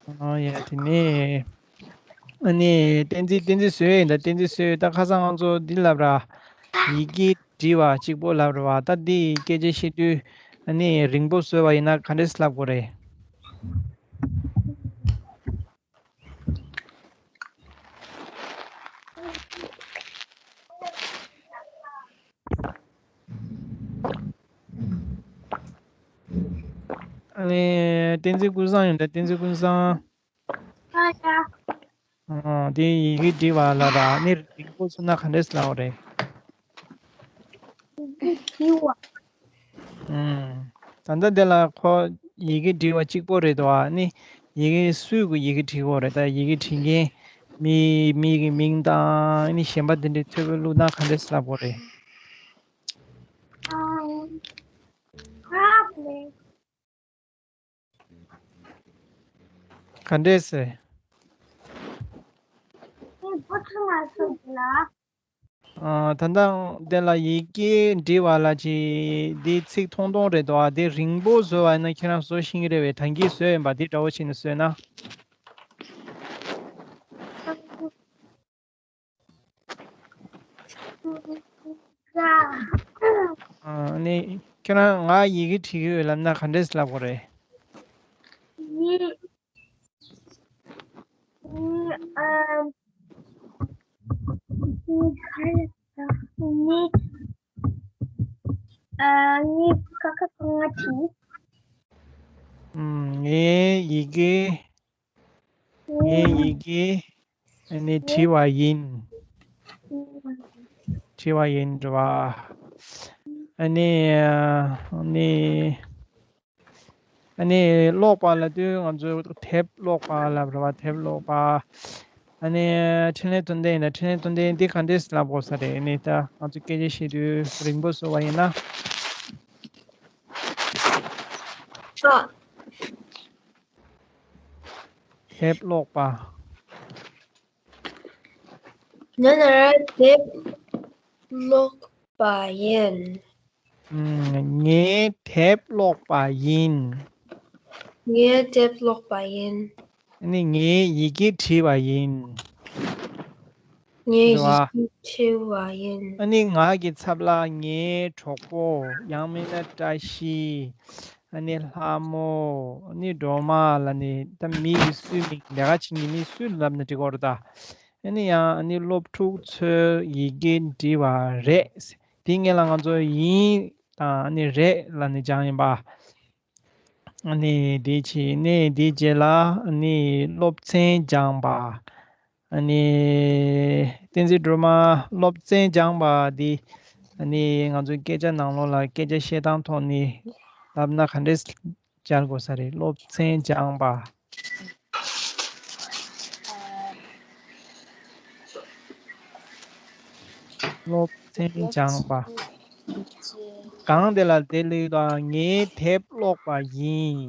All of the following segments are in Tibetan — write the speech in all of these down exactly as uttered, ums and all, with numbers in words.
ཨ་ཡ་དེ་ནས་ཨ་ནི་བསྟན་འཛིན། བསྟན་འཛིན་བཟོས་ཡིན་ད། བསྟན་འཛིན་བཟོས་ཡོད། ད་ཁ་སང་ང་ཚོ་འདི་ལབ་ར། ཡི་གེ་འབྲི་བ་གཅིག་པོ་ལབ་ར་བ། ད་འདི་སྐད་ཆ་བཤད་དུས་ཨ་ནི་རིང་པོ་བཟོས་པ་ཡིན་ན་ག་འདྲས་ལབ་དགོས་རེད། ཨ་ནི་བསྟན་འཛིན་ཀུན་བཟང་ཡོད་ད། བསྟན་འཛིན་ཀུན་བཟང་། ཨ་ཡ། ཨ་དེ་ཡི་གེ་འབྲི་བ་ལ་ར་ནི་རིང་པོ་སོང་ན་ག་འདྲས་ལབ་རེད། ཡི་གེ་འབྲི་བ། ཨུམ། ད་ལྟ་དེ་ལ་ཁོ་ཡི་གེ་འབྲི་བ་གཅིག་པོ་རེད་དོ། ཨ་ནི་ཡི་གེ་སུས་གི་ཡི་གེ་འབྲི་དགོས་རེད། ད་ཡི་གེ་འབྲི་མཁན་མི་མི་གི་མིང་དང་ཨ་ནི་གཞན་པ་དེ་འདྲའི་མཐོ་པོའི་བླུགས་ན་ག་འདྲས་ལབ་དགོས་རེད། ག་འདྲས་ཟེར། ཨ་ད་ལྟ་དེ་ལ་ཡི་གེ་འབྲི་བ་ལ་ཅི་འདི་ཚིག་ཐུང་ཐུང་རེད་དོ། ཨ་དེ་རིང་པོ་བཟོས་པ་ཡིན་ན་ཁྱེད་རང་བཟོ་ཤེས་ཀྱི་རེད་པས། ད་གིན་བཟོས་ཡིན་པ་དེ་འདྲ་བོ་བྱས་ནས་བཟོས་ན། ཨ་ནི་ཁྱེད་རང་ང་ཡི་གེ་བྲིས་ཀྱི་ཡོད་ལབ་ན་ག་འདྲས་ལབ་དགོས་རེད། ཡི་ཡི་ཨ་ཡི་ག་རེ་ད་ཡི་ཨ་ཡི་ཀ་ཁ་ག་ང་བྲིས། ཨུམ། ངའི་ཡི་གེ་ངའི་ཡི་གེ་ཨ་ནི་བྲིས་པ་ཡིན། བྲིས་པ་ཡིན་རེད་བ། ཨ་ནི་ཨ་ནི་ཨ་ནི་ཀློག་པ་ལབ་དུས་ང་ཚོས་དེབ་ཀློག་པ་ལབ་རེད་བ། དེབ་ཀློག་པ། ཨ་ནི་འཕྲིན་ལས་དོན་ལྡན་ཡིན་ན་འཕྲིན་ལས་དོན་ལྡན་འདི་ག་འདྲས་ལབ་དགོས་ས་རེད། ཨ་ནི་ད་ང་ཚོ་སྐད་ཆ་བཤད་དུས་རིང་པོ་བཟོ་བ་ཡིན་ན། ཀློག་དེབ་ཀློག་པ། ང་ནི་དེབ་ཀློག་པ་ཡིན། ངས་དེབ་ཀློག་པ་ཡིན། ངས་དེབ་ཀློག་པ་ཡིན། ཨ་ནི་ངས་ཡི་གེ་བྲིས་པ་ཡིན། ངས་ཡི་གེ་བྲིས་པ་ཡིན། ཨ་ནི་ང་གི་ཚབ་ལ་ངའི་གྲོགས་པོ་ཡང་མིན་ན་བཀྲ་ཤིས། ཨ་ནི་ལྷ་མོ། ཨ་ནི་སྒྲོལ་མ་ལ་ནི་ད་མི་ཡི་སུའི་མིང་ལས་ཀ་བྱེད་མཁན་མི་སུ་ལབ་ན་འགྲིག་གི་རེད་ད། ཨ་ནི་ཡང་ཨ་ནི་སློབ་ཕྲུག་ཚོས་ཡི་གེ་འབྲི་བ་རེད། དེ་སྔོན་ལ་ང་ཚོ་ཡིན་དང་ཨ་ནི་རེད་ལབ་ནས་སྦྱངས་ཡིན་པ། ཨ་ནི་དེ་བྱས་ནས་དེའི་རྗེས་ལ་ཨ་ནི་སློབ་ཚན་སྦྱངས་པ། ཨ་ནི་བསྟན་འཛིན་སྒྲོལ་མ་སློབ་ཚན་སྦྱངས་པ་འདི་ཨ་ནི་ང་ཚོའི་སྐད་ཆ་ནང་ལོགས་ལ་སྐད་ཆ་བཤད་སྟངས་ཐོག་ནས་ལབ་ན་ག་འདྲས་སྦྱར་དགོས་ས་རེད། སློབ་ཚན་སྦྱངས་པ། སློབ་ཚན་སྦྱངས་པ། གང་དེ་ལ་དེ་ལུས་དང་ངའི་དེབ་ཀློག་པ་ཡིན།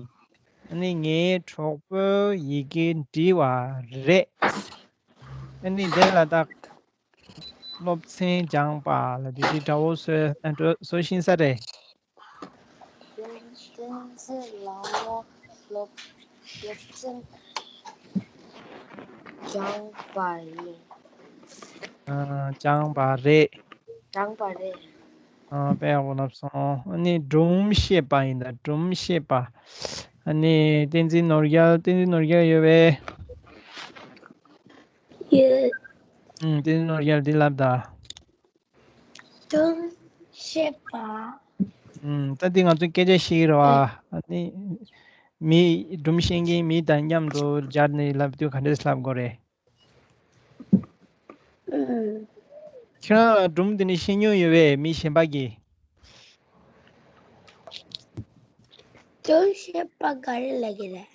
ཨ་ནི་ངའི་གྲོགས་པོས་ཡི་གེ་འབྲི་བ་རེད། ཨ་ནི་དེ་ལ་ད་སློབ་ཚན་སྦྱངས་པ་ལ་དེ་དེ་འདྲ་བོ་བཟོས་ན་འགྲོ་བཟོ་ཤེས་ས་རེད། བསྟན་འཛིན་ལགས་སློབ་སློབ་ཚན་སྦྱངས་པ་ཡིན། ཨ། སྦྱངས་པ་རེད། སྦྱངས་པ་རེད། ཨ། དཔེ་ཡག་པོ་ལབ་སོང་། ཨ་ནི་སྒྲུང་བཤད་པ་ཡིན་ད། སྒྲུང་བཤད་པ། ཨ་ནི་བསྟན་འཛིན་ནོར་རྒྱལ། བསྟན་འཛིན་ནོར་རྒྱལ་ཡོད་པས། ཡོད། ཨུམ། བསྟན་འཛིན་ནོར་རྒྱལ་འདི་ལབ་ད། སྒྲུང་བཤད་པ། ཨུམ། ད་འདི་ང་ཚོ་སྐད་ཆ་བཤད་ཀྱི་རེད་བ། ཨ་ནི་མི་སྒྲུང་བཤད་མཁན་མི་དང་མཉམ་དུ་སྦྱར་ནས་ལབ་དུས་ག་འདྲས་ལབ་དགོས་རེད། ཨུམ། ཁྱེད་རང་ལ་སྒྲུང་འདི་ནི་བཤད་མྱོང་ཡོད་པས། མི་གཞན་པ་གིས། སྒྲུང་བཤད་པ་ག་རེ་ལབ་ཀྱི་རེད།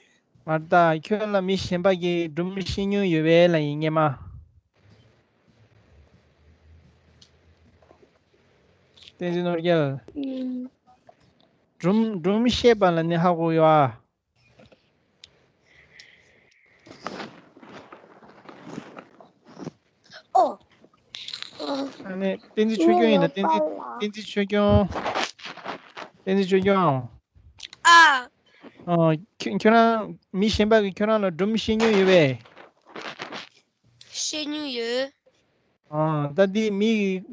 མ་རེད་ད། ཁྱོད་ལ་མི་གཞན་པ་གིས་སྒྲུང་བཤད་མྱོང་ཡོད་པས་ལབ་ཡིན་སྙམ་མ། བསྟན་འཛིན་ནོར་རྒྱལ། ཨུམ། སྒྲུང་སྒྲུང་བཤད་པ་ལ་ནི་ཧ་གོ་ཡོད་ཨ། ཨོ། ཨ་ནི་བསྟན་འཛིན་ཆོས་སྐྱོང་ཡིན་ན། བསྟན་འཛིན་བསྟན་འཛིན་ཆོས་སྐྱོང་། བསྟན་འཛིན་ཆོས་སྐྱོང་། ཨ། ཨ། ཁྱོད་ཁྱོད་རང་མི་གཞན་པ་གིས་ཁྱོད་རང་ལ་སྒྲོམ་བཤད་མྱོང་ཡོད་པས། བཤད་མྱོང་ཡོད། ཨ། ད་འདི་མི་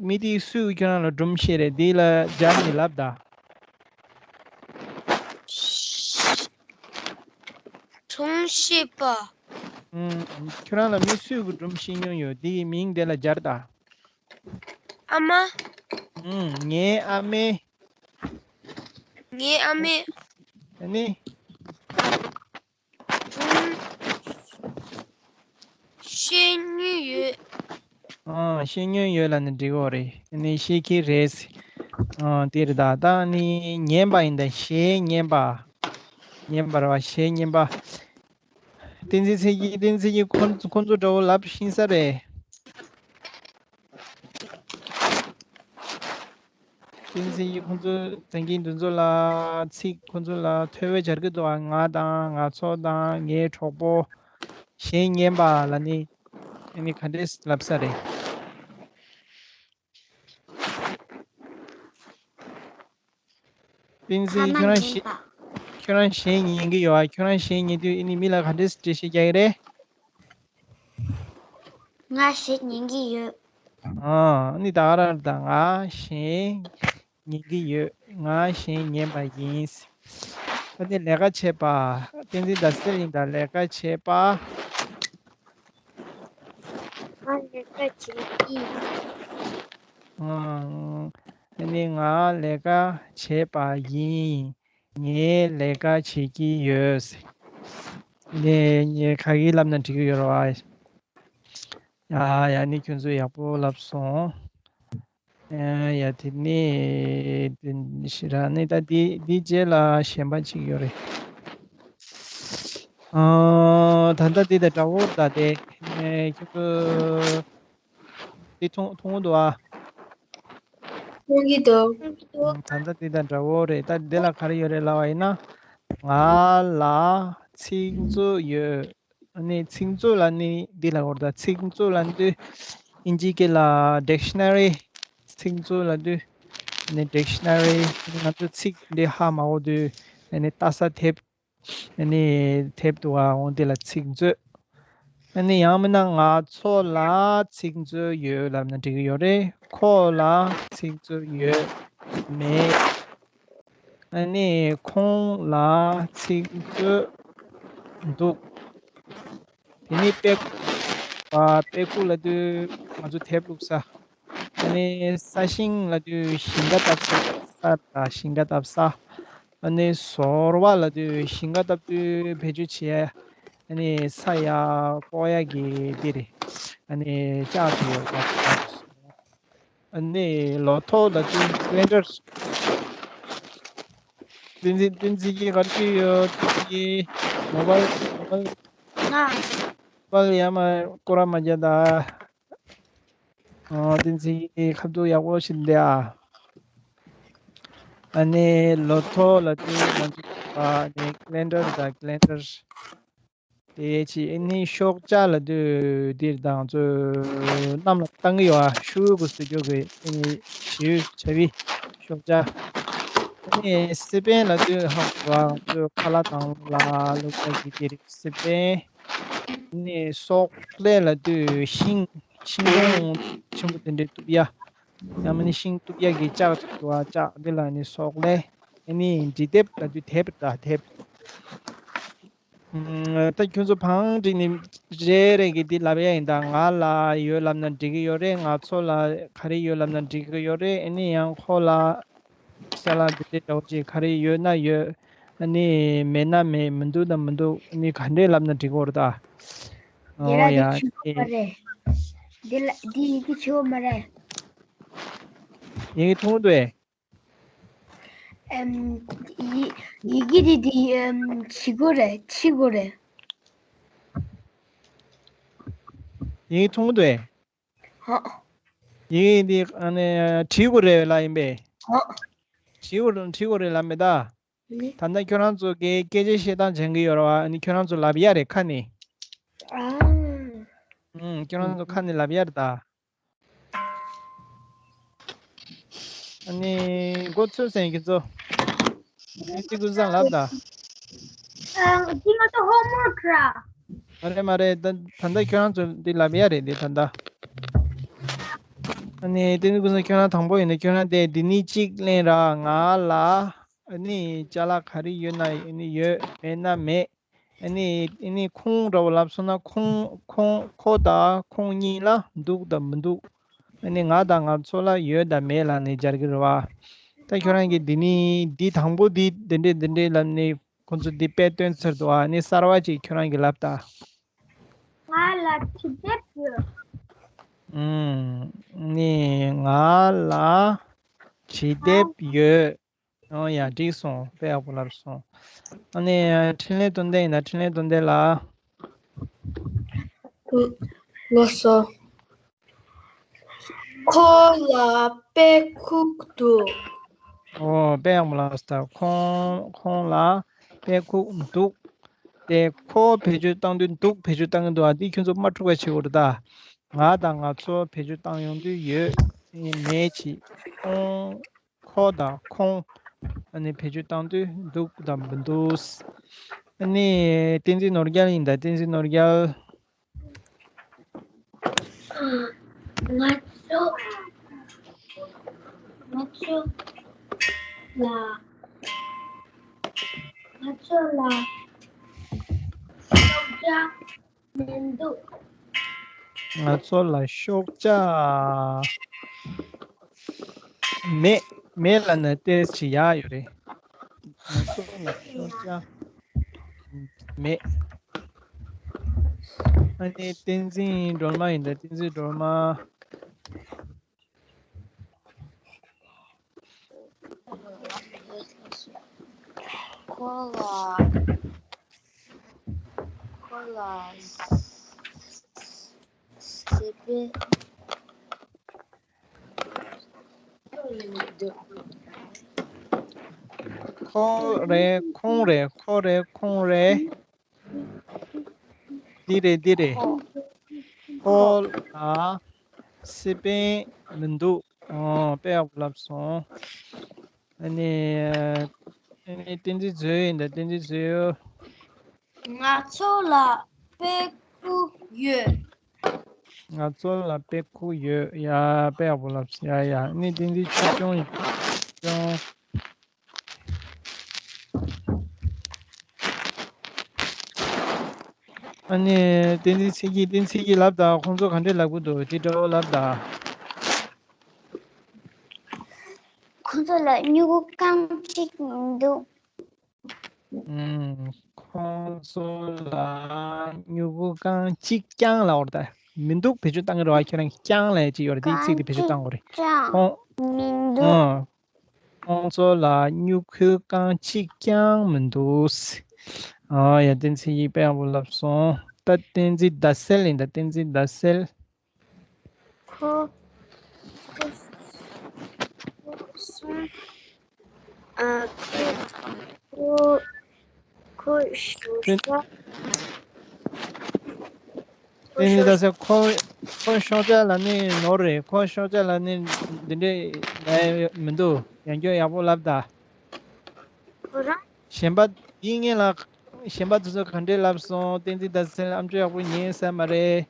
མི་དེ་སུས་ཁྱོད་རང་ལ་སྒྲོམ་བཤད་རེད། འདི་ལ་སྦྱར་ནས་ལབ་ད། སྒྲོམ་བཤད་པ། ཨུམ། ཁྱོད་རང་ལ་མི་སུས་གི་སྒྲོམ་བཤད་མྱོང་ཡོད། འདི་གི་མིང་དེ་ལ་སྦྱར་ད། ཨ་མ། ཨུམ། ངའི་ཨ་མས། ངའི་ཨ་མས། ཨ་ནི། སྒྲོམ་བཤད་མྱོང་ཡོད། ཨ། བཤད་མྱོང་ཡོད་ལབ་ན་འགྲིག་གི་རེད། ཨ་ནི་བཤད་ཀྱི་རེད། ཨ། དེ་རེད་ད། ད་ནི་ཉན་པ་ཡིན་ད། གཞས་ཉན་པ། ཉན་པ་རེད་བ། གཞས་ཉན་པ། བསྟན་འཛིན་ཚེ་སྐྱིད། བསྟན་འཛིན་ཚེ་སྐྱིད་ཁོ་ཁོ་ཚོ་འདྲ་བོ་ལབ་ཤེས་ས་རེད། བསྟན་འཛིན་ཚེ་སྐྱིད་ཁོ་ཚོ་ད་གིན་འདི་ཚོ་ལ་ཚིག་ཁོ་ཚོ་ལ་ཐོས་པ་སྦྱར་གི་འདུག་ཨ། ང་དང་། ང་ཚོ་དང་། ངའི་གྲོགས་པོ། གཞས་ཉན་པ་ལབ་ནི། ཨ་ནི་ག་འདྲས་ལབ་ས་རེད། བསྟན་འཛིན། ཁྱོད་རང་གཞས། ཁྱོད་རང་གཞས་ཉན་གི་ཡོད་ཨ། ཁྱོད་རང་གཞས་ཉན་དུས་ཨ་ནི་མི་ལ་ག་འདྲས་འགྲེལ་བཤད་རྒྱག་གི་རེད། ང་གཞས་ཉན་གི་ཡོད། ཨ། ཨ་ནི་ད་ག་རང་ད། ང་གཞས་ཉན་གི་ཡོད། ང་གཞས་ཉན་པ་ཡིན། ད་ནི་ལས་ཀ་བྱེད་པ། བསྟན་འཛིན་ཟླ་གསལ་ཡིན་ད། ལས་ཀ་བྱེད་པ། ང་ལས་ཀ་བྱེད་ཀྱི། ཨ་ནི་ང་ལས་ཀ་བྱེད་པ་ཡིན། ངས་ལས་ཀ་བྱེད་ཀྱི་ཡོད། ནས་ངས་ག་གི་ལབ་ན་འགྲིག་གི་ཡོད་རེད་བ། ཡ་ཡ། ནི་ཁྱོད་ཚོ་ཡག་པོ་ལབ་སོང་། ཨ། ཡ། དེ་ནི་དེ་ཞེ་དྲག་ནི་ད་འདི་འདི་རྗེས་ལ་གཞན་པ་ཅིག་ཡོད་རེད། ཨ། ད་ལྟ་འདི་དང་འདྲ་བོ་ད་དེ། ཨ། ཁྱོད་ཚོ་འདི་མཐོང་མཐོང་གི་འདུག་ཨ། མཐོང་གི་འདུག་ཨ། ད་ལྟ་འདི་དང་འདྲ་བོ་རེད། ད་འདི་ལ་ག་རེ་ཡོད་རེད་ལབ་པ་ཡིན་ན། ང་ལ་ཚིག་མཛོད་ཡོད། ཨ་ནི་ཚིག་མཛོད་ལབ་ནི་འདི་ལ་གོ་རེད་ད། ཚིག་མཛོད་ལབ་དུས་ཨིན་ཇི་སྐད་ལ་ཌིག་ཤ་ན་རི། ཚིག་མཛོད་ལབ་དུས་ཨ་ནི་ཌིག་ཤ་ན་རི། ང་ཚོ་ཚིག་འདི་ཧ་མ་གོ་དུས་ཨ་ནི་ལྟ་ས་དེབ། ཨ་ནི་དེབ་འདུག་ག་འོ་འདི་ལ་ཚིག་མཛོད། ཨ་ནི་ཡང་མིན་ན་ང་ཚོ་ལ་ཚིག་མཛོད་ཡོད་ལབ་ན་འགྲིག་གི་ཡོད་རེད། ཁོ་ལ་ཚིག་མཛོད་ཡོད་མེད། ཨ་ནི་ཁོང་ལ་ཚིག་མཛོད་འདུག་དེ་ནི་དཔེ་ཁུག་པ། དཔེ་ཁུག་ལབ་དུས་ང་ཚོ་དེབ་བླུགས་ས། ཨ་ནི་ས་ཞིང་ལབ་དུས་ཞིང་ཁ་བཏབ་ས། ས་དང་ཞིང་ཁ་བཏབ་ས། ཨ་ནི་ཟོར་བ་ལབ་དུས་ཞིང་ཁ་བཏབ་དུས་བེད་སྤྱོད་བྱེད་ཡ། ཨ་ནི་ས་ཡ་བཀོག་ཡ་གི་འདི་རེད། ཨ་ནི་ལྕགས་ཅིག་ཡོད་པ། ཨ་ནི་ལོ་ཐོ་ལབ་དུས་ཀེ་ལེན་ཌར། བསྟན་འཛིན། བསྟན་འཛིན་གྱིས་ག་རེ་བྲིས་ཡོད། བསྟན་འཛིན་གྱིས་མོ་བལ། མོ་བལ། ང་། མོ་བལ་ཡ་མ་སྐོར་ར་མ་རྒྱག་ད། ཨ། བསྟན་འཛིན་གྱིས་ཁ་ཐུག་ཡག་པོ་ཞིག་འདི་ཨ། ཨ་ནི་ལོ་ཐོ་ལབ་དུས་ང་ཚོ་ཨ་ནི་ཀེ་ལེན་ཌར་དང་། ཀེ་ལེན་ཌར། དེ་ཅི། ཨ་ནི་ཤོག་བྱ་ལབ་དུས་འདིར་དང་ཚོ་གནམ་ལ་བཏང་གི་ཡོད་ཨ། ཤུ་གུ་སུ་རྒྱུ་གི་ཨ་ནི་ཞུ་བྱ་བའི་ཤོག་བྱ། ཨ་ནི་སི་པན་ལབ་དུས་ཧ་གོ་ཨ། ང་ཚོ་ཁ་ལག་དང་ལ་བླུགས་ཡ་གི་དེ་རིགས་སི་པན། ཨ་ནི་སོག་ལེ་ལབ་དུས་ཤིང་། ཤིང་སྡོང་ཆེན་པོ་དེ་འདྲའི་གཏུབ་ཡ། ཡང་མིན་ན་ཤིང་གཏུབ་ཡ་གི་ལྕགས་ཅིག་འདུག་ཨ། ལྕགས་འདི་ལ་ཨ་ནི་སོག་ལེ། ཨ་ནི་འབྲི་དེབ་ལབ་དུས་དེབ་རེད་ད། དེབ། ཨུམ། ད་ཁྱོད་ཚོ་བང་བསྒྲིགས་ནས་རེ་རེ་གིས་འདི་ལབ་ཡ་ཡིན་ད། ང་ལ་ཡོད་ལབ་ན་འགྲིག་གི་ཡོད་རེད། ང་ཚོ་ལ་ག་རེ་ཡོད་ལབ་ན་འགྲིག་གི་ཡོད་རེད། ཨ་ནི་ཡང་ཁོ་ལ་ཅ་ལག་འདི་འདྲའི་འདྲ་བོ་ཅིག་ག་རེ་ཡོད་ན་ཡོད། ཨ་ནི་མེད་ན་མེད། མི་འདུག་ན་མི་འདུག་ཨ་ནི་ག་འདྲས་ལབ་ན་འགྲིག་གི་རེད་ད། ཨོ་ཡ། ཨ་ནི། འདི་ལ་འདི་ཡི་གེ་ཆེ་བོ་མ་རེད། ཡི་གེ་མཐོང་འདུག་ཨེ། ཨེམ། ཡི་ཡི་གེ་འདི་འདི་ཨེམ་ཆེ་གོ་རེད། ཆེ་གོ་རེད། ཡི་གེ་མཐོང་འདུག་ཨེ། ཧ། ཡི་གེ་འདི་ཨ་ནི་བྲིས་དགོས་རེད་ལབ་ཡིན་པས། ཧ། བྲིས་དགོས་བྲིས་དགོས་རེད་ལབ་མེད་ད། ནི། ད་ལྟ་ཁྱོད་རང་ཚོ་གིས་སྐད་ཆ་བཤད་སྟངས་སྦྱང་གི་ཡོད་རེད་བ། ཨ་ནི་ཁྱོད་རང་ཚོ་ལབ་ཡ་རེད་ཁ་ནས། ཨ། ཨུམ། ཁྱོད་རང་ཚོ་ཁ་ནས་ལབ་ཡ་རེད་ད། ཨ་ནི་མགོ་ཚོས་ཟེར་ཁྱོད་ཚོ། ཨ་ནི་ཀུན་བཟང་ལབ་ད། ཨ། འདི་ང་ཚོ་ཧོམ་ཝརཀ་ར། མ་རེད་མ་རེད། ད་ད་ལྟ་ཁྱོད་རང་ཚོ་འདི་ལབ་ཡ་རེད། འདི་ད་ལྟ། ཨ་ནི་དེ་ནི་ཀུན་བཟང་ཁྱོད་རང་དང་པོ་ཡིན་ན་ཁྱོད་རང་དེ་འདི་ནི་གཅིག་ལེན་ར། ང་ལ་ཨ་ནི་ཅ་ལག་ག་རེ་ཡོད་ན་ཨ་ནི་ཡོད། མེད་ན་མེད། ཨ་ནི་ཨ་ནི་ཁོང་འདྲ་བོ་ལབ་སོང་ན་ཁོང་ཁོང་ཁོ་དང་ཁོང་གཉིས་ལ་འདུག་དང་མི་འདུག་ཨ་ནི་ང་དང་ང་ཚོ་ལ་ཡོད་དང་མེད་ལབ་ནས་སྦྱར་གྱི་རེད་བ། ད་ཁྱོད་རང་གིས་འདི་ནི་འདི་དང་པོ་འདི་འདི་འདྲས་འདི་འདྲས་ལབ་ནས། ཁོང་ཚོ་འདི་དཔེ་སྟོན་ཚར་འདུག་ཨ་ནི་གསར་བ་ཅིག་ཁྱོད་རང་གིས་ལབ་ད། ང་ལ་བྱིས་དེབ་ཡོད། ཨུམ། ནི་ང་ལ་བྱིས་དེབ་ཡོད། ཨོ་ཡ། འགྲིག་སོང་། དཔེ་ཡག་པོ་ལབ་སོང་། ཨ་ནི་འཕྲིན་ལས་དོན་ལྡན་ཡིན་ན་འཕྲིན་ལས་དོན་ལྡན་ལ། ལགས་སོ། ཁོ་ལ་དཔེ་ཁུག་འདུག་ཨོ་དཔེ་ཡག་པོ་ལབ་སོང་། ཁོང་ཁོང་ལ་དཔེ་ཁུག་འདུག་དེ་ཁོ་བེད་སྤྱོད་བཏང་དུས་འདུག་བེད་སྤྱོད་བཏང་གི་འདུག་ཨ། འདི་ཁྱོད་ཚོ་མ་འཁྲུག་པ་བྱེད་དགོས་རེད་ད། ང་དང་ང་ཚོ་བེད་སྤྱོད་བཏང་ཡོང་དུས་ཡོད། ཨ་ནི་མེད་ཅིག་ཁོང་ཁོ་དང་ཁོང་། ཨ་ནི་བེད་སྤྱོད་བཏང་དུས་འདུག་དང་མི་འདུག་ཨ་ནི་བསྟན་འཛིན་ནོར་རྒྱལ་ཡིན་ད། བསྟན་འཛིན་ནོར་རྒྱལ། ང་ཚོ་ང་ཚོ་ལ་ང་ཚོ་ལ་ཤོག་བྱ་མི་འདུག་ང་ཚོ་ལ་ཤོག་བྱ་མེད། མེད་ལབ་ན་ཏོག་ཙམ་ཡག་ཡོད་རེད། ང་ཚོ་ལ་ཤོག་བྱ་མེད། ཨ་ནི་བསྟན་འཛིན་སྒྲོལ་མ་ཡིན་ད། བསྟན་འཛིན་སྒྲོལ་མ། ཁོ་ལ་ཁོ་ལ་སི་པན་འདུག་ཁོ་རེད། ཁོང་རེད། ཁོ་རེད། ཁོང་རེད། འདི་རེད། འདི་རེད། ཁོ་ལ་སི་པན་མི་འདུག་ཨོ་དཔེ་ཡག་པོ་ལབ་སོང་། ཨ་ནི་ཨ་ནི་བསྟན་འཛིན་ཚེ་རིང་ཡིན་ད། བསྟན་འཛིན་ཚེ་རིང་། ང་ཚོ་ལ་དཔེ་ཁུག་ཡོད། ང་ཚོ་ལ་དཔེ་ཁུག་ཡོད། ཡ་དཔེ་ཡག་པོ་ལབ་སོང་། ཡ་ཡ། ཨ་ནི་བསྟན་འཛིན་ཆོས་སྐྱོང་ཡིན། ཆོས་སྐྱོང་། ཨ་ནི་བསྟན་འཛིན་ཚེ་སྐྱིད། བསྟན་འཛིན་ཚེ་སྐྱིད་ལབ་ད། ཁོང་ཚོ་ག་འདྲས་ལབ་གི་འདུག་དེ་འདྲ་བོ་ལབ་ད། ཁོང་ཚོ་ལ་སྨྱུ་གུ་རྐང་གཅིག་མི་འདུག་ཨུམ། ཁོང་ཚོ་ལ་སྨྱུ་གུ་རྐང་གཅིག་རྐྱང་ལབ་དགོས་རེད་ད། མི་འདུག་བེད་སྤྱོད་བཏང་གི་རེད་བ། ཁྱེད་རང་རྐྱང་ལབ་ཡ་ཅིག་ཡོད་རེད། དེའི་ཚིག་དེ་བེད་སྤྱོད་བཏང་དགོས་རེད། ཁོང་མི་འདུག་ཨུམ། ཁོང་ཚོ་ལ་སྨྱུ་གུ་རྐང་གཅིག་རྐྱང་མི་འདུག་ཨ་ཡ། བསྟན་འཛིན་ཚེ་སྐྱིད་དཔེ་ཡག་པོ་ལབ་སོང་། ད་བསྟན་འཛིན་ཟླ་གསལ་ཡིན་ད། བསྟན་འཛིན་ཟླ་གསལ། ཁོ་ཁོ་ཁོ་སོང་། ཨ། ཁོ་ཁོ་ཁོ་ཤོག་བྱ། ཁོ་དེ་ནི་ཤོག་ད་ཟེར། ཁོ་ཁོ་ཤོག་བྱ་ལབ་ནི་ནོར་རེད། ཁོ་ཤོག་བྱ་ལབ་ནི་འདི་འདྲས་ལབ་མི་འདུག་ཡང་སྐྱར་ཡག་པོ་ལབ་ད། ཁོ་རང་། གཞན་པ་འདི་ངེད་ལ་གཞན་པ་དེ་ཚོ་ག་འདྲས་ལབ་སོང་། བསྟན་འཛིན་ཟླ་གསལ་ཨམ་ཅོག་ཡག་པོ་ཉན་ས་མ་རེད།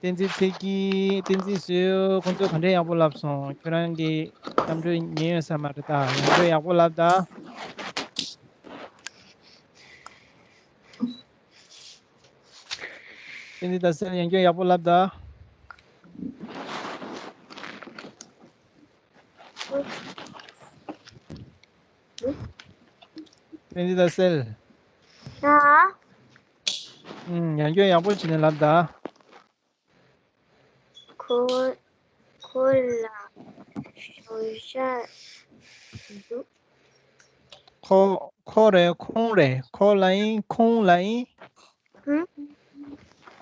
བསྟན་འཛིན་ཚེ་སྐྱིད། བསྟན་འཛིན་བཟོས། ཁོང་ཚོས་ག་འདྲས་ཡག་པོ་ལབ་སོང་། ཁྱོད་རང་གིས་གཏམ་བརྗོད་ཉན་ཡོད་ས་མ་རེད་ད། ཡང་བསྐྱར་ཡག་པོ་ལབ་ད། བསྟན་འཛིན་ཟླ་གསལ་ཡང་བསྐྱར་ཡག་པོ་ལབ་ད། བསྟན་འཛིན་ཟླ་གསལ། ཨ། ཨུམ། ཡང་བསྐྱར་ཡག་པོ་བྱས་ནས་ལབ་ད། ཁོ་ཁོ་ལ་ཤོག་བྱ་འདུག་ཁོ་ཁོ་རེད། ཁོང་རེད། ཁོ་ལ་ཡིན། ཁོང་ལ་ཡིན། ཧུམ།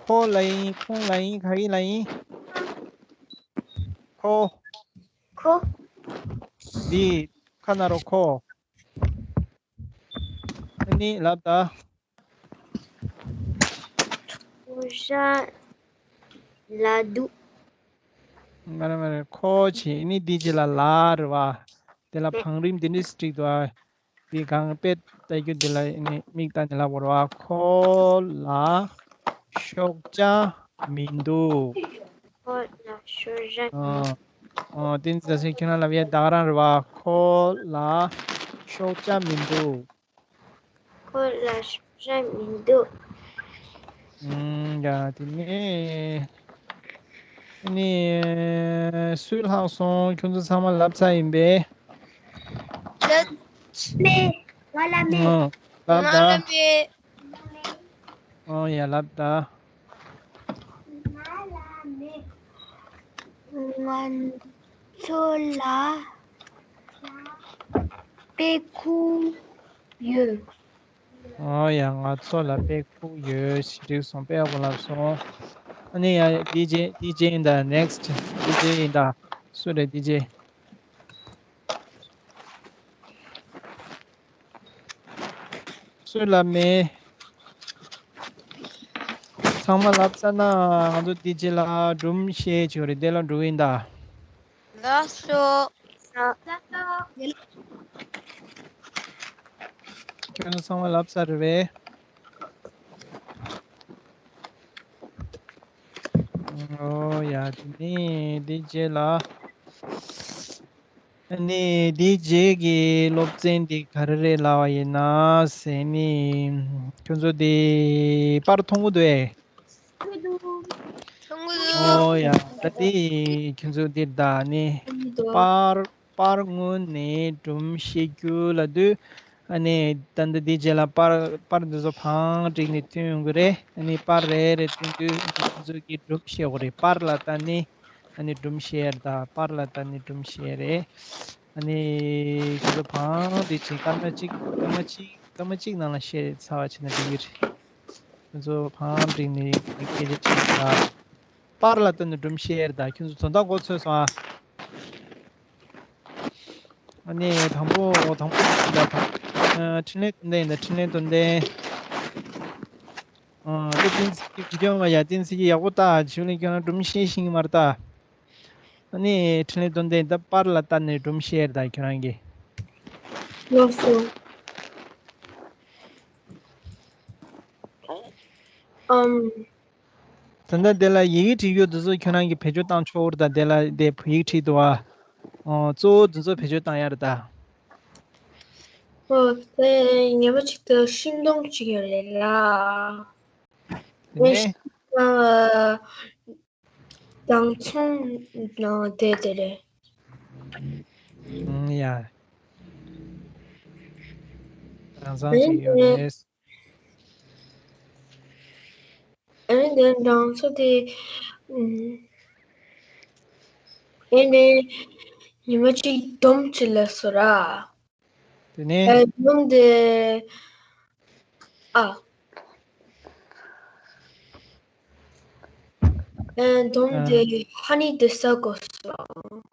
ཁོ་ལ་ཡིན། ཁོང་ལ་ཡིན། ག་གི་ལ་ཡིན། ཁོ། ཁོ། འདི་ཁ་ན་རོ་ཁོ། ཨ་ནི་ལབ་ད། ཁོ་ཤ་ལ་འདུག་མ་རེད་མ་རེད། ཁོ་བྱས་ནི་འདི་རྗེས་ལ་ལ་རེད་བ། དེ་ལ་བང་རིམ་འདི་འདྲས་བསྒྲིགས་འདུག་ཨ། འདི་གང་དཔེ་ལྟ་རྒྱུ་འདི་ལ་ནི་མིག་ལྟ་ནས་ལབ་དགོས་རེད་བ། ཁོ་ལ་ཤོག་བྱ་མི་འདུག་ཁོ་ལ་ཤོག་བྱ་མི་འདུག་ཨོ། ཨོ། བསྟན་འཛིན་ཟེར་ཁྱོད་རང་ལབ་ཡས་ད་ག་རང་རེད་བ། ཁོ་ལ་ཤོག་བྱ་མི་འདུག་ཁོ་ལ་ཤོག་བྱ་མི་འདུག་ཨུམ། ཡ། དེ་ནས་ནི་སུས་ལྷག་སོང་། ཁྱོད་ཚོ་ཚང་མ་ལབ་ཚར་ཡིན་པས། ལབ་མེད། ང་ལབ་མེད། ཨོ། ལབ་ད། ང་ལབ་མེད། ཨོ་ཡ། ལབ་ད། ང་ཚོ་ལ་དཔེ་ཁུག་ཡོད། ཨོ་ཡ། ང་ཚོ་ལ་དཔེ་ཁུག་ཡོད། ཞེས་འགྲིག་སོང་། དཔེ་ཡག་པོ་ལབ་སོང་། ཨ་ནི་ཡ། ཌི་ཇེ། ཌི་ཇེ་ཡིན་ད། ནེག་སི་ཊི་ཌི་ཇེ་ཡིན་ད། སུ་རེད་ཌི་ཇེ། སུས་ལབ་མེད། ཚང་མ་ལབ་ཚར་ན་ང་ཚོ་ཌི་ཇེ་ལ་སྒྲུང་བཤད་ཆོག་རེད། དེ་ལ་འགྲོ་གི་ཡིན་ད། ལགས་སོ། ལགས་སོ། ཁྱོད་ཚོ་ཚང་མ་ལབ་ཚར་རེད་པས། ཨོ་ཡ། དེ་ནས་ཌི་ཇེ་ལ། ཨ་ནི་དེའི་རྗེས་ཀྱི་སློབ་ཚན་དེ་ག་རེ་རེད་ལབ་པ་ཡིན་ན་ཟེར་ནི། ཁྱོད་ཚོ་དེ་པར་མཐོང་གི་འདུག་ཨེ། མཐོང་གི་འདུག་ཨོ་ཡ། ད་དེ་ཁྱོད་ཚོ་དེ་ད་ནི་པར་པར་སྔོན་ནས་སྒྲུང་བཤད་རྒྱུ་ལབ་དུས། ཨ་ནི་ད་ལྟ་དེའི་རྗེས་ལ་པར་པར་འདི་ཚོ་བང་བསྒྲིགས་ནས་ཐོན་ཡོང་གི་རེད། ཨ་ནི་པར་རེ་རེ་ཐོན་དུས་ཁྱོད་ཚོ་གིས་སྒྲུང་བཤད་དགོས་རེད། པར་ལ་ད་ནི། ཨ་ནི་སྒྲུང་བཤད་ཡ་རེད་ད། པར་ལ་ལྟ་ནི་སྒྲུང་བཤད་ཡ་རེད། ཨ་ནི་ཁྱོད་ཚོ་བང་འདི་བྱས་སྐར་མ་གཅིག་སྐར་མ་གཅིག་སྐར་མ་གཅིག་ནང་ལ་བཤད་ཚར་བ་བྱས་ན་འགྲིག་གི་རེད། ཁྱོད་ཚོ་བང་བསྒྲིགས་ནི་སྐད་ཆ་དྲིས་ད། པར་ལ་ལྟ་ནི་སྒྲུང་བཤད་ཡ་རེད་ད། ཁྱོད་ཚོ་དོན་དག་གོ་ཚོད་སོང་ཨ། ཨ་ནི་དང་པོ་དང་པོ་ད་ད། ཨ། འཕྲིན་ལས་དོན་ལྡན་ཡིན་ད། འཕྲིན་ལས་དོན་ལྡན། ཨ། ད་བསྟན་འཛིན་གྱིས་བི་ཌི་ཡོ་མ། ཡ། བསྟན་འཛིན་གྱིས་ཡག་པོ་ལྟ། ཞུ་ལེན་ཁྱོད་རང་སྒྲུང་བཤད་ཤེས་ཀྱི་མ་རེད་ད། ཨ་ནི་འཕྲིན་ལས་དོན་ལྡན། ད་པར་ལ་ལྟ་ནས་སྒྲུང་བཤད་ད་ཁྱོད་རང་གིས། ལགས་སོ། ཨམ། ད་ལྟ་དེ་ལ་ཡི་གེ་བྲིས་རྒྱུ་དེ་ཚོ་ཁྱོད་རང་གིས་བེད་སྤྱོད་བཏང་ཆོག་རེད་ད། དེ་ལ་དེ་བོད་ཡིག་བྲིས་འདུག་ཨ། ཨོ། གཙོ་བོ་དེ་ཚོ་བེད་སྤྱོད་བཏང་ཡ་རེད་ད། ཨོ། དེ་ངེས་པ་ཅིག་ཏུ་ཤིང་སྡོང་ཅིག་ཡོད་རེད་ལ། དེ་ནས། ཨ། དྭངས་ཚོང་ནང་བསྡད་དེ་རེད། ཨང་། ཡ། དྭངས་གཙང་ཅིག་ཡོད་རེད། ཨ་ནི་དེ་དྭངས་ཚོང་དེ། ཨང་། ཨ་ནི་ཉི་མ་གཅིག་དོམ་གཅིག་ལ་སོ་ར། དེ་ནས། ཨ། སྒྲུང་དེ། ཨ། ཨ། སྒྲུང་ཨ། དེ་ཧ་ནི་དེ་ཟ་དགོས་སོང་།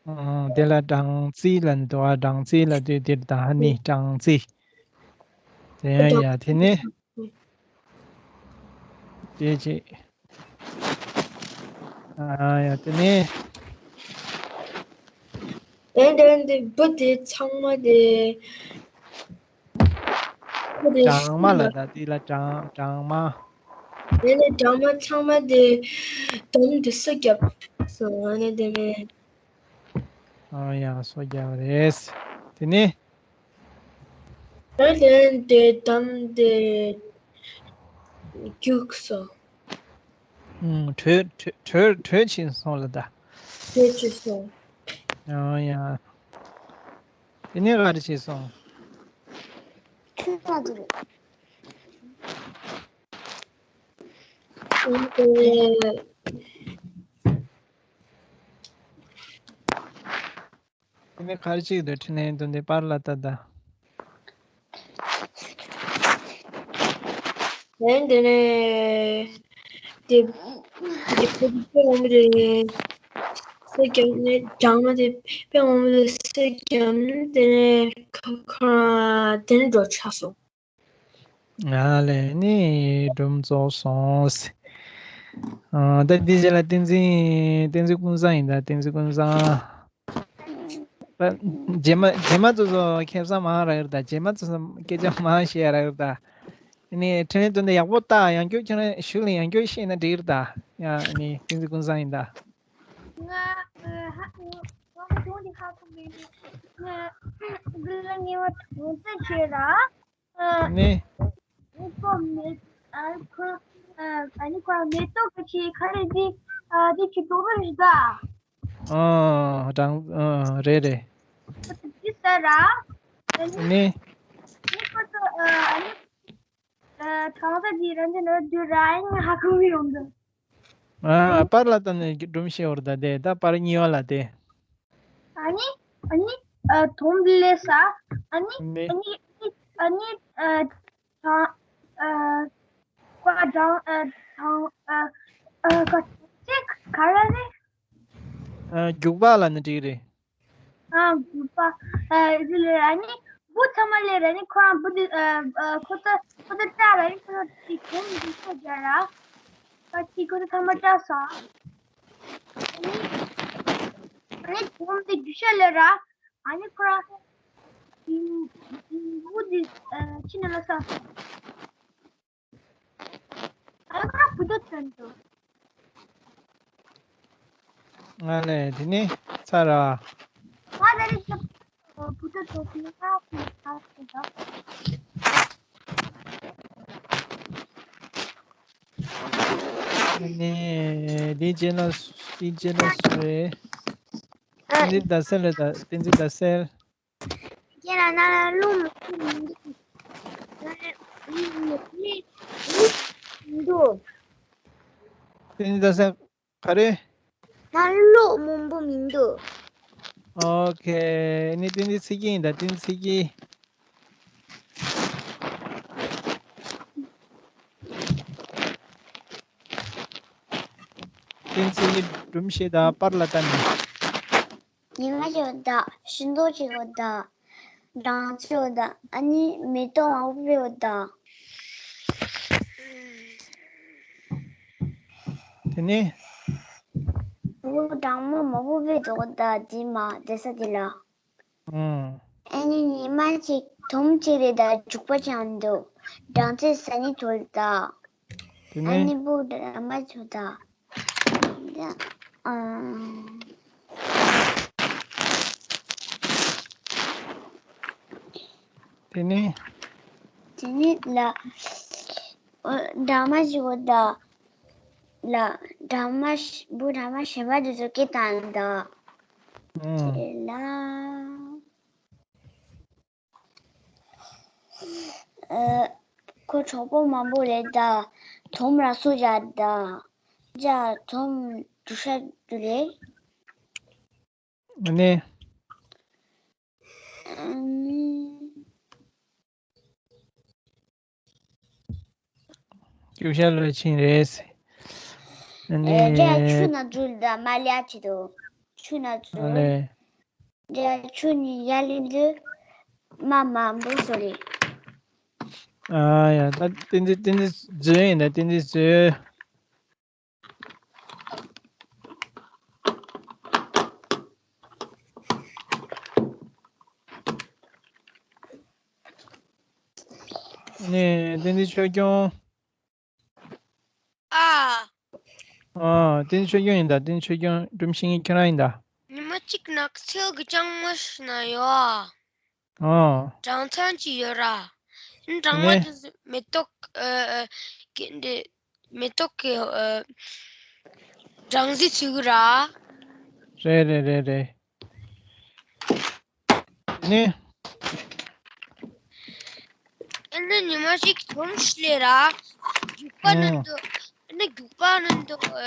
ཨ། དེ་ལ་སྦྲང་རྩི་ལབ་འདུག་ཨ། སྦྲང་རྩི་ལབ་དུས་འདིར་ད་ཧ་ནི་སྦྲང་རྩི། དེ་ཡང་ཡ། དེ་ནས། དེ་རྗེས། ཨ་ཡ། དེ་ནས། དེ་དེ་འདི་བུ་དེ་ཚང་མ་དེ། བུ་དེ་སྦྲང་མ་ལ་ད། དེ་ལ་སྦྲང་སྦྲང་མ། དེ་ནས་སྦྲང་མ་ཚང་མ་དེ་དོམ་དེ་སོ་བརྒྱབ་སོང་། ཨ་ནི་དེ་ནས། ཨ་ཡ། སོ་བརྒྱབ་རེད། དེ་ནས། ཨ། དེ་དེ་དོམ་དེ་རྒྱུགས་སོང་། ཨུམ། བྲོས་བྲོས་བྲོས་བྲོས་ཕྱིན་སོང་ལ་ད། བྲོས་ཕྱིན་སོང་། ཨ་ཡ། དེ་ནས་ག་རེ་བྱས་སོང་། ཁྱོད་ལ་དེ་རེད། ཨ། དེ་ནས་ག་རེ་བྱེད་ཀྱི་འདུག་འཕྲིན་ལས་དོན་ལྡན། པར་ལ་ལྟ་ད། ཨ། དེ་ནས་དེ་དེ་དཔེ་དཔེ་ངོ་མ་དེ་སོ་བརྒྱབ་ནས། སྦྲང་མ་དེ་དཔེ་ངོ་མ་དེ་སོ་བརྒྱབ་ནས། དེ་ནས་ཁ་ཁ་དེ་ནས་འགྲོ་ཆགས་སོང་། ཨ་ལས། ནི་སྒྲུང་རྫོགས་སོང་ཟེར། ཨ། ད་འདི་རྗེས་ལ་བསྟན་འཛིན། བསྟན་འཛིན་ཀུན་བཟང་ཡིན་ད། བསྟན་འཛིན་ཀུན་བཟང་། རྗེས་མ་རྗེས་མ་ཚོ་ཚོ་ཁེ་བཟང་མང་རག་ཡོད་ད། རྗེས་མ་ཚོ་ཚོ་སྐད་ཆ་མང་བཤད་རག་ཡོད་ད། ཨ་ནི་འཕྲིན་ལས་དོན་དེ་ཡག་པོ་ལྟ། ཡང་བསྐྱར་ཁྱོད་རང་ཞུ་ལ་ཡང་བསྐྱར་བཤད་ན་འགྲིག་རེད་ད། ཡང་ཨ་ནི་བསྟན་འཛིན་ཀུན་བཟང་ཡིན་ད། ང་ཧ་ང་ཧ་གོ་མེད། ང་འདི་ལ་ངེས་པ་དོན་ཚན་བྱས་ལ། ནི། ཨ་ཁོ་མེ་ཨ་ཁོ་ཨ་ནི་ཁོ་མེ་ཏོག་གི་ཆེ་ཁ་རེ་འདི་ཨ་འདི་ཆེ་ཏོག་རེ་རེད་ད། ཨ་དྲང་ཨ་རེད་རེད། འདི་ཟེར་ར། ནི། ནི་ཁོ་ཚོ་ཨ་ནི་ཨ་གྲོང་གསེབ་འདི་རང་ཚོ་ནང་འདུག་ར། ཨ་ནི་ཧ་གོ་མི་ཡོང་འདུག་ཨ་པར་ལ་ད་ནི་སྒྲུང་བཤད་འོར་ད་དེ་ད་པར་གཉིས་པ་ལ་དེ། ཨ་ནི་ཨ་ནི་ཨ་དོམ་ལས་ས་ཨ་ནི་ནི། ཨ་ནི་ཨ་ནི་ཨ་ཐང་ཨ་ཀ་ཀྲང་ཨ་ཐང་ཨ་ཨ་ཀ་ཅིག་ག་རེ་རེད། ཨ་རྒྱུག་པ་ལ་ནི་འགྲིག་རེད། ཨ་རྒྱུག་པ་ཨ་རེད་ལ་ཨ་ནི་བུ་ཚང་མ་ལས་ར་ནི་ཁོ་རང་བུ་དེ་ཨ་ཁོ་ཚོ་ཁོ་ཚོ་བཀྲ་ར་ནི་ཁོ་ཚོ་དེ་གོང་དུ་ཚོ་རྒྱ་ར་ཁ་ཅིག་ཁོ་ཚོ་ཚང་མ་བཀྲ་སོང་། ཨ་ནི་ཨ་ནི་གོང་དེ་རྒྱུ་ཤ་ལས་ར་ཨ་ནི་ཁོ་རང་བུ་དེ་ཨ་ཕྱི་ནང་ལ་སོང་། ང་ལས་དེ་ནི་ཚར་ར། ང་ལས་རེ་ཞིག་བུ་ཚོ་ཚོ་དེ་ང་ཚོ་ཚར་ར། དེ་ནི་དེ་རྗེས་ལ་དེ་རྗེས་ལ་སུ་རེད། བསྟན་འཛིན་ཟླ་གསལ་རེད་ད། བསྟན་འཛིན་ཟླ་གསལ། ཁྱེད་རང་ན་ལ་ལུག་མི་འདུག་ལུག་མི་འདུག་བསྟན་འཛིན་ཟླ་གསལ་ག་རེ། ན་ལ་ལུག་མང་པོ་མི་འདུག་ཨོ་ཁེ། ནི་བསྟན་འཛིན་ཚེ་སྐྱིད་ཡིན་ད། བསྟན་འཛིན་ཚེ་སྐྱིད། བསྟན་འཛིན་ཚེ་སྐྱིད་སྒྲུང་བཤད་དང་པར་ལ་ལྟ་ནས། ཉི་མ་ཞིག་ཡོད་ད། ཤིང་ཏོག་ཅིག་ཡོད་ད། སྦྲང་རྩི་ཡོད་ད། ཨ་ནི་མེ་ཏོག་མང་པོ་ཡོད་ད། དེ་ནས། བུ་སྦྲང་མ་མང་པོ་སྦས་འདུག་ད་དེ་མ་བསྡད་ས་དེ་ལ། ཨ་ནི་ཉི་མ་གཅིག་དོམ་གཅིག་རེད་ད། རྒྱུག་པ་ཅང་འདུག་སྦྲང་རྩི་ཟ་ནི་ཐོལ་ད། དེ་ཨ་ནི་ནི་བུ་སྦྲང་མ་ཚོ་ད། ཨ། དེ་ནི། དེ་ནི་ལ། སྦྲང་མ་ཞིག་ཡོད་ད། ལ། སྦྲང་མ་ཞིག་བུ་སྦྲང་མ་གཞན་པ་དེ་ཚོ་སྐད་བཏང་ད། ཨང་། དེ་ལ། ཨ། ཁོ་གྲོགས་པོ་མང་པོ་རེད་ད། དོམ་ར་སུ་ར་ད། ཇ་དོམ་རྒྱུ་ཤ་རྒྱུ་རེད། ཨ་ནི། ཨ་ནི། རྒྱུ་ཤ་ལོས་ཕྱིན་རེད། ཨ་ནི། ཨེ། ཇ་ཆུ་ན་འཛུལ་ད་མ་ལ་ཡ་ཆེ་དོ། ཆུ་ན་འཛུལ། ཨ་ལེ། ཇ་ཆུ་ནི་ཡ་ལི་འཛུལ། མ་མ་འབུ་སོ་རེད། ཨ་ཡ་ད་བསྟན་འཛིན་བསྟན་འཛིན་འཛུལ་ཡིན་ད། བསྟན་འཛིན་འཛུལ། ནས་བསྟན་འཛིན་ཆོས་སྐྱོང་། ཨ། ཨ། བསྟན་འཛིན་ཆོས་སྐྱོང་ཡིན་ད། བསྟན་འཛིན་ཆོས་སྐྱོང་སྒྲུང་བཤད་མཁན་ཁྱོད་རང་ཡིན་ད། ཉི་མ་གཅིག་ནགས་ཚལ་གྱི་ལྕང་མ་ཞིག་ན་ཡོད། ཨོ། སྦྲང་ཚང་ཅིག་ཡོད་ར། སྦྲང་མ་ནས། དེ་ཚོ་མེ་ཏོག་ཨ་ཨ་གི་འདི་མེ་ཏོག་གི་ཨ་སྦྲང་རྩི་འཚོལ་གི་ར། རེད་རེད་རེད་རེད། ནི། ཨ་ནི་ཉི་མ་ཞིག་དོམ་ཞིག་སླེབས་ར། རྒྱུག་པ་ནང་ཨོ། དུ་ཨ་ནི་རྒྱུག་པ་ནང་དུ་ཨ་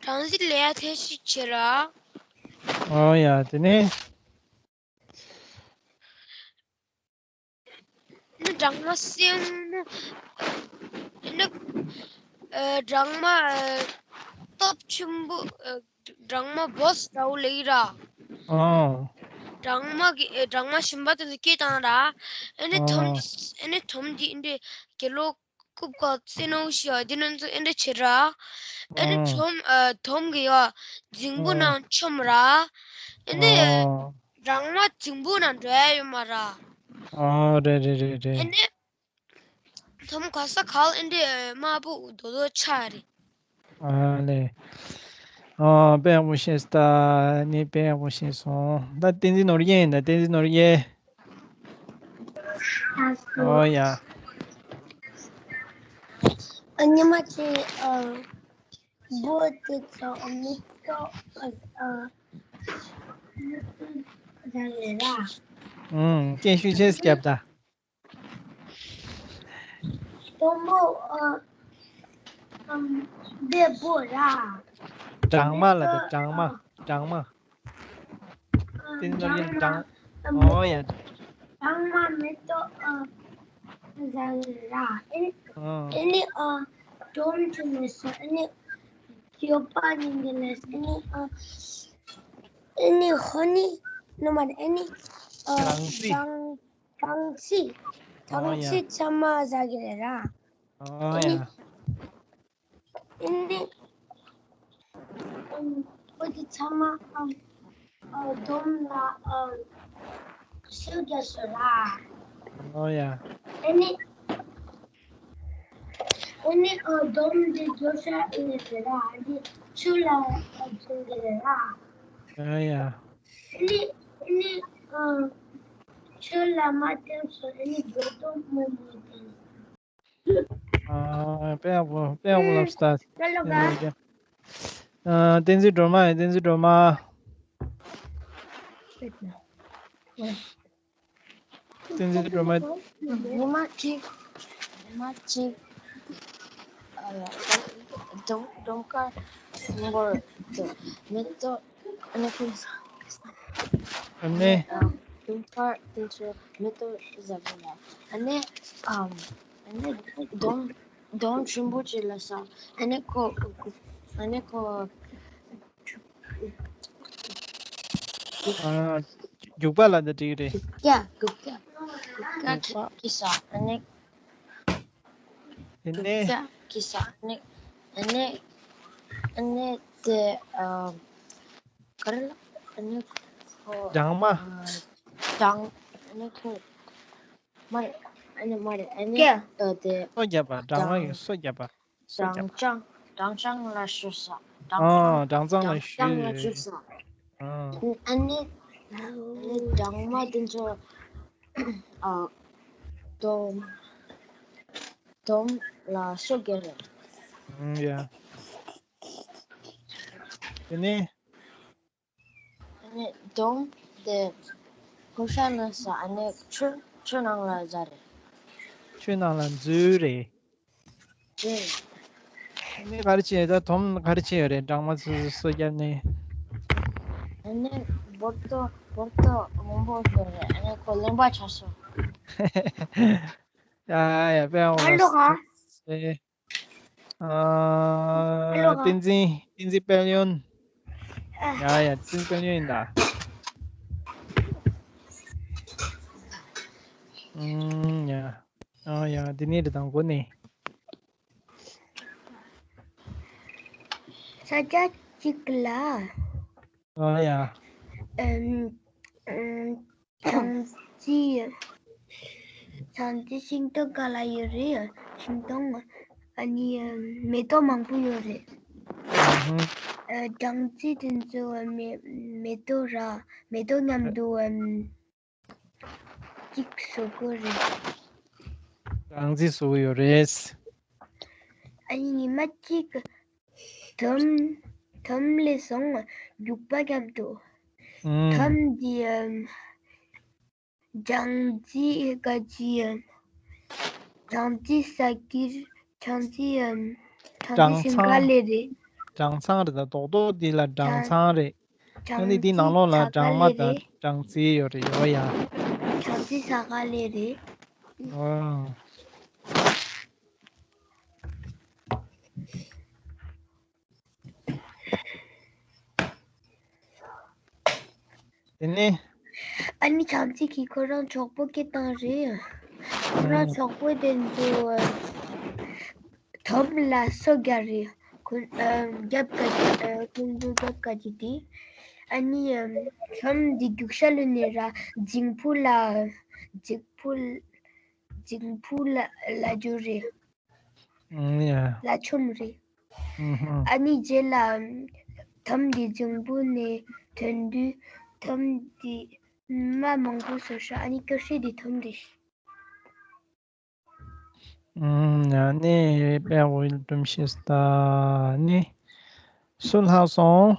སྦྲང་རྩི་ལེན་ཡ་ཐབས་ཤེས་བྱས་ར། ཨོ་ཡ་དེ་ནས། ནི་སྦྲང་མ་སེར་མོ། ནི་ཨ་སྦྲང་མ་ཨ་སྟོབས་ཆེན་པོ་ཨ་སྦྲང་མ་བོས་འདྲ་བོ་ལེགས་ར། ཨོ། སྦྲང་མ་གི་ཨ་སྦྲང་མ་གཞན་པ་དེ་ཚོ་སྐད་བཏང་ར། ཨ་ནི་དོམ་ཨོ། འདི་ཨ་ནི་དོམ་འདི་ཨ་འདྲས་གྱེན་ལོག་རྐུབ་ཀྱི་རྩེ་ནང་ཞིག་ཡ་དེ་ནང་ཚོ་ཨ་འདྲས་བྱེད་ར། ཨ་ནི་ཨོ། དོམ་ཨ་དོམ་གི་ཡ་རྫིང་བུ་ཨོ། ནང་མཆོངས་ར། ཨ་ནི་ཨོ། སྦྲང་མ་འཇིམ་པོ་ན་འགྲོ་ཡ་ཡོད་མ་ར། ཨོ་རེད་རེད་རེད་རེད། ཨེ་ནི་དོམ་ག་ས་གལ་ཨེ་འདྲ་དམར་པོ་རྡོ་རྡོ་ཆགས་རེད། ཨ་ལེ། ཨོ་དཔེ་ཡག་པོ་ཤེས་ད། ནི་དཔེ་ཡག་པོ་ཤེས་སོང་། ད་བསྟན་འཛིན་ནོར་རྒྱས་ཡིན་ད། བསྟན་འཛིན་ནོར་རྒྱས། ཨོ་ཡ། ཨ་ཉི་མ་ཅི་ཨ། བོད་དེ་ཚོ་མི་ཚོ་ཨ་ཨ་རང་རེད་ར། ཨུམ། སྐད་ཤུགས་ཆེ་རྒྱབ་ད། དོམ་པོ་ཨ་ཨམ་བདེ་པོ་ར། སྦྲང་མ་ལ་དེ་སྦྲང་མ་སྦྲང་མ། ཨ་དེ་ནོར་ཡིན་སྦྲང་མ། ཨོ་ཡ། སྦྲང་མ་མེ་ཏོག་ཨ་བཟང་ར། ཨེ་ཨོ། ཨེ་ནི་ཨ་དོམ་ཆུ་མེ་སོ་ཨེ་ནི་ཡོད་པ་ཉིན་གི་ལས་ཨེ་ནི་ཨ་ཨེ་ནི་ཧོ་ནི་ནུ་མ་ཨེ་ནི་ཨ་སྦྲང་རྩི། སྦྲང་སྦྲང་རྩི། ཨོ་སྦྲང་ཡ། རྩི་ཚང་མ་བཟང་གི་རེད་ར། ཨོ་ཨེ་ནི་ཡ། ཨེ་ནི་ཨམ་ཁོ་དེ་ཚང་མ་ཨམ་ཨ་དོམ་ལ་ཨམ་ཤུ་རྒྱ་སོ་ར། ཨོ་ཡ། ཨེ་ནི་ཨེ་ནི་ཨ་དོམ་དེ་རྒྱོ་ཤ་ཨེ་ནི་རེད་ར། ཨ་དེ་ཆུ་ལ་ཨ་འཛིན་གི་རེད་ར། ཨོ་ཡ། ཨེ་ནི་ཨེ་ནི་ཨ་ཆུ་ལ་མ་བསྟེན་སོ་ཨེ་ནི་རྒྱོ་དོམ་མོ་མོ་དེ། ཨ་དཔེ་ཡག་པོ་དཔེ་ཡག་པོ་ལབ་སོང་ད། ཀློག་ཀློག་ག་ཨ་བསྟན་འཛིན་སྒྲོལ་མ་ཡིན། བསྟན་འཛིན་སྒྲོལ་མ། བསྟན་འཛིན་སྒྲོལ་མ། སྒྲོལ་མ་གཅིག་སྒྲོལ་མ་གཅིག་ཨ་སྒྲོལ་སྒྲོལ་དཀར་སྔོན་པོ་མེ་ཏོག་ཨ་ནི་ཁོ། ཨ་ནི། ཨ་དུང་དཀར་དེ་ཚོ་མེ་ཏོག་བཟང་པོ་ལ། ཨ་ནི་ཨམ་ཨ་ནི་དོམ་དོམ་ཆེན་པོ་ཅིག་ལ་ས། ཨ་ནི་ཁོ་ཨ་ནི་ཁོ། ཨ་རྒྱུག་པ་ལ་འདི་འགྲིག་རེད། རྒྱུག་རྒྱུག་རྒྱུག་རྒྱུག་རྒྱུག་གི་ས། ཨ་ནི། དེ་ནས། ཀི་ས་ནི་ཨ་ནི་ཨ་ནི་དེ་ཨ་ག་རེ་ལ་ཨ་ནི་ཁོ་སྦྲང་མ། ཨ་སྦྲང་ཨ་ནི་ཁོ་མ་རེད། ཨ་ནི་མ་རེད། ཨ་ནི་ཀྱེ། ཨ་དེ་སོ་བརྒྱབ་པ། སྦྲང་མ་ཡིན། སྦྲང་སོ་བརྒྱབ་པ། སོ་བརྒྱབ་པ། སྦྲང་ཆང་སྦྲང་ཆང་ལ་ཞུ་ས། སྦྲང་ཨ་ཆང་སྦྲང་ཚང་ལ་སྦྲང་ཆང་ལ་ཞུ། ཞུ་ས། ཨ་ཨ་ནི་ཨ་ནི་སྦྲང་མ་དེ་ཚོ། ཨ། དོམ། དོམ་ལ་སོ་བརྒྱབ་རེད། ཨང་ཡ། དེ་ནས། ཨ་ནི་དོམ་དེ་ཕོ་ཤ་ནི་ས། ཨ་ནི་ཆུ་ཆུ་ནང་ལ་འཛུལ་རེད། ཆུ་ནང་ལ་འཛུལ་རེད། འཛུལ་རེད། ཨ་ནི་ག་རེ་བྱས། ད་དོམ་ག་རེ་བྱས་ཡོད་རེད། སྦྲང་མ་སོ་སོ་བརྒྱབ་ནས། ཨ་ནི་བོར་ཏོ་བོར་ཏོ་སྔོན་པོ་ཤོར་རེད། ཨ་ནི་ཁོ་གླེན་པ་ཆགས་སོང་། ཡ་ཡ་དཔེ་ཡག་པོ་ཨ་ལོ་ལབ་སོང་། ཨ་ཨ་ཨ་ལོ་ཨ། བསྟན་འཛིན། བསྟན་འཛིན་དཔལ་ཡོན། ཨ་ཡ་ཡ་བསྟན་འཛིན་དཔལ་ཡོན་ཡིན་ད། ཨུམ་ཡ། ཨ་ཡ་འདི་ནས་རེད། དང་པོ་ནས། ས་ཆ་གཅིག་ལ། ཨ་ཡ། ཨམ་ཨམ་སྦྲང་རྩི། སྦྲང་རྩི་ཤིང་སྡོང་ག་ལ་ཡོད་རེད། ཤིང་སྡོང་། ཨ་ནི་མེ་ཏོག་མང་པོ་ཡོད་རེད། ཨུ་ཧུ། ཨ་སྦྲང་རྩི་དེ་ཚོ་མེ་མེ་ཏོག་ར་མེ་ཏོག་མཉམ་དུ་ཨམ་གཅིག་བཟོ་གི་རེད། སྦྲང་རྩི་བཟོ་གི་ཡོད་རེད། ཨ་ནི་ཉི་མ་གཅིག་དོམ་དོམ་སླེབས་སོང་། རྒྱུག་པ་མཉམ་དུ། ཨུམ། དོམ་འདི་ཨམ་སྦྲང་རྩི་ག་ཅི་ཨམ་སྦྲང་རྩི་ཟ་གི་རེད། སྦྲང་རྩི་ཨམ་སྦྲང་རྩི་ཞིང་ཁ་ལས་རེད། སྦྲང་ཚང་རེད་ད། རྡོག་རྡོག་འདི་ལ་སྦྲང་ཚང་རེད། ཨ་ནི་འདི་ནང་ལོགས་ལ་སྦྲང་མ་དང་སྦྲང་རྩི་ཡོད་རེད། ཡོད་ཡ། སྦྲང་རྩི་ཟ་ག་ལས་རེད། ཨོ། དེ་ནས། ཨ་ནི་སྦྲང་རྩི་གིས་ཁོ་རང་གྲོགས་པོ་སྐད་བཏང་རེད། ཁོ་རང་ཨང་། གྲོགས་པོ་དེ་ཚོ་དོམ་ལ་སོ་བརྒྱབ་རེད། ཁོ་ཨ་རྒྱབ་ཀ་ཨ་ཁོང་ཚོ་རྒྱབ་ཀ་ཅི་དེ། ཨ་ནི་ཨམ་ཁྲོམ་འདི་རྒྱུག་ཤར་ལོན་ནས་ར་འཇིང་ཕུ་ལ་འཇིང་ཕུ་འཇིང་ཕུ་ལ་ལ་རྒྱུ་རེད། ཨང་། ཡ། ལ་ཆོམ་རེད། ཨུ་ཧུ། ཨ་ནི་རྗེས་ལ་ཨམ་ཁྲོམ་འདི་འཇིང་ཕུ་ནས་ཐོན་དུས་ཁྲོམ་འདི་མ་མང་པོ་བཟོས་ཤག་ཨ་ནི་ཀ་ཤི་འདི་ཐོན་རེད། ཨང་། ཡ་ནི་པེ་ཝིལ་ཏུམ་ཤེས་ཏ་ནི་སུ་ལྷག་སོང་།